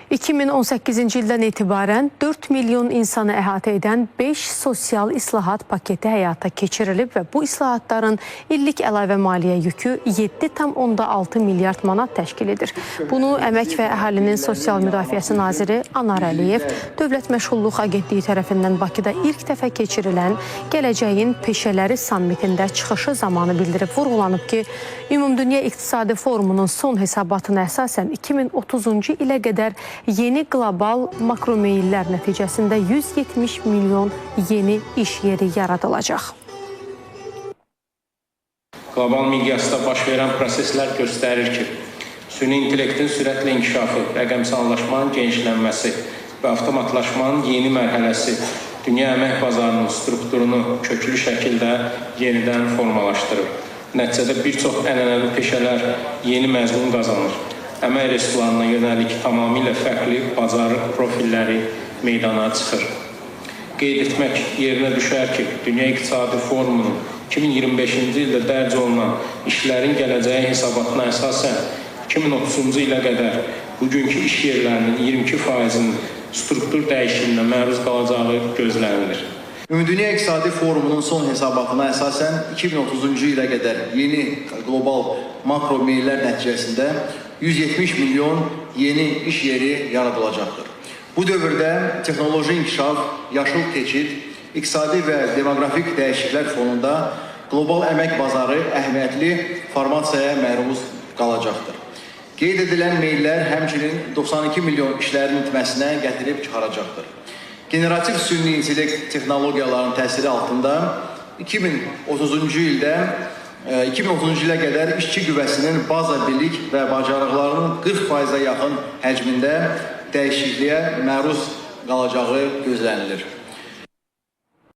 2018-ci ildən etibarən 4 milyon insanı əhatə edən 5 sosial islahat paketi həyata keçirilib və bu islahatların illik əlavə maliyyə yükü 7,6 milyard manat təşkil edir. Bunu Əmək və Əhalinin Sosial Müdafiəsi naziri Anar Əliyev Dövlət Məşğulluq Agentliyi tərəfindən Bakıda ilk dəfə keçirilən Gələcəyin Peşələri sammitində çıxışı zamanı bildirib. Vurğulanıb ki, Ümumdünya İqtisadi Forumunun son hesabatına əsasən 2030-cu ilə qədər yeni qlobal makromeyillər nəticəsində 170 milyon yeni iş yeri yaradılacaq. Qlobal miqyasda baş verən proseslər göstərir ki, süni intellektin sürətlə inkişafı, rəqəmsallaşmanın genişlənməsi və avtomatlaşmanın yeni mərhələsi dünya əmək bazarının strukturunu köklü şəkildə yenidən formalaşdırır. Nəticədə bir çox ənənəvi peşələr yeni məzmun qazanır. Əmək resurslarına yönəlik tamamilə fərqli bacarıq profilləri meydana çıxır. Qeyd etmək yerinə düşər ki, Dünya İqtisadi Forumunun 2025-ci ildə dərc olunan işlərin gələcəyi hesabatına əsasən 2030-cu ilə qədər bugünkü iş yerlərinin 22%-inin struktur dəyişiminə məruz qalacağı gözlənilir. Ümumdünya İqtisadi Forumunun son hesabatına əsasən 2030-cu ilə qədər yeni qlobal makro meyillər nəticəsində 170 milyon yeni iş yeri yaradılacaqdır. Bu dövrdə texnoloji inkişaf, yaşıl keçid, iqtisadi və demoqrafik dəyişikliklər fonunda qlobal əmək bazarı əhəmiyyətli formasiyaya məruz qalacaqdır. Qeyd edilən meyillər həmçinin 92 milyon işlərin itməsinə gətirib çıxaracaqdır. Generativ süni intellekt texnologiyalarının təsiri altında 2030-cu ildə 2030-cu ilə qədər işçi qüvvəsinin baza bilik və bacarıqlarının 40%-ə yaxın həcmində dəyişikliyə məruz qalacağı gözlənilir.